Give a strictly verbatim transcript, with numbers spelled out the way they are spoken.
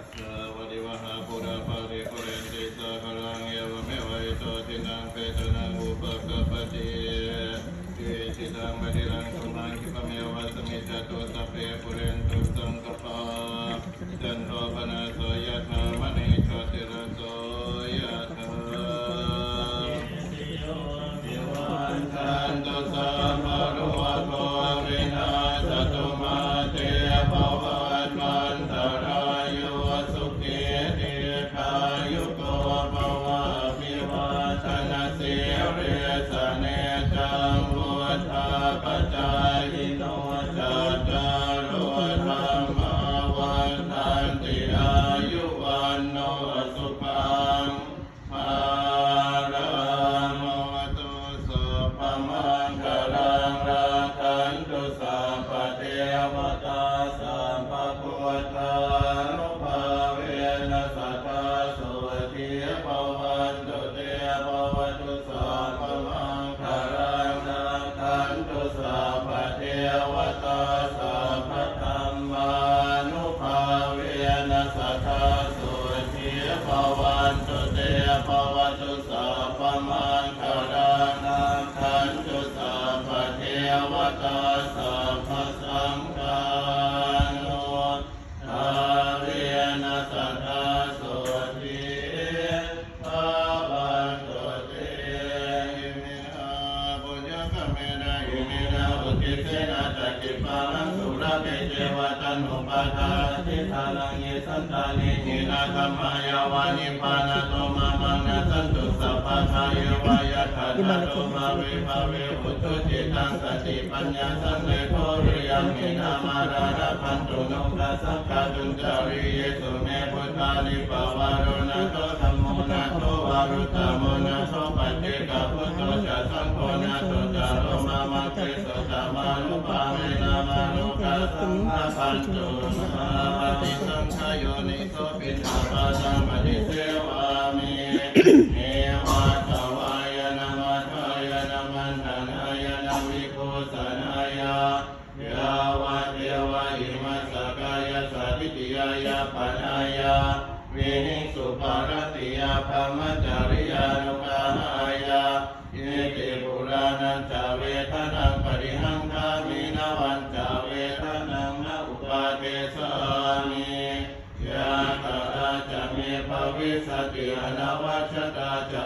Sāvītī vāhā pūrā paripūrenti sāgaraṃ, evameva ito dinnaṃ petānaṃ upakappati. Icchitaṃ patthitaṃ tumhaṃ khippameva samijjhatu, sabbe pūrentu saṅkappā, cando paṇṇaraso yathā, maṇi jotiraso yathā. Sabbītiyo vivajjantu, sabbarogo vinassatu, mā te bhavatvantarāyo, sukhī dīghāyuko bhava. Abhivādanasīlissa niccaṃ vuḍḍhāpacāyino, cattāro dhammā vaḍḍhanti: āyu vaṇṇo sukhaṃ balaṃ. Bhavatu sabbamaṅgalaṃ, rakkhantu sabbadevatā, sabbabuddhānubhāvena sadā sotthī bhavantu te. Bhavatu sabbamaṅgalaṃ, rakkhantu sabbadevatā, sabbadhammānubhāvena sadā sotthī bhavantu te. Bhavatu sabbamaṅgalaṃ, rakkhantu sabbadevatā, sabbasaṅghānubhāvena sadā sotthī bhavantu te. Iminā puññakammena, iminā uddisena ca, khippāhaṃ sulabhe ceva taṇhupādānachedanaṃ, ye santāne hīnā dhammā, yāva nibbānato mamaṃ, nassantu sabbadāyeva. Yattha jāto bhave bhave, ujucittaṃ satipaññā, sallekho viriyamhinā, mārā labhantu nokāsaṃ, kātuñca viriyesu me. Buddhādipavaro nātho, dhammo nātho varuttamo, nātho paccekabuddho ca, saṅgho nāthottaro mamaṃ, tesottamānubhāvena, mārokāsaṃ labhantu mā. Paṭisaṅkhā yoniso piṇḍapātaṃ paṭisevāmi, neva davāya na madāya na maṇḍanāya na vibhūsanāya, yāvadeva imassa kāyassa ṭhitiyā yāpanāya vihiṃsuparatiyā brahmacariyānuggahāya, iti purāṇañca vedanaṃ paṭihaṅkhāmi, navañca vedanaṃ na uppādessāmi. Yattha ajja me bhavissati, anavajjatā ca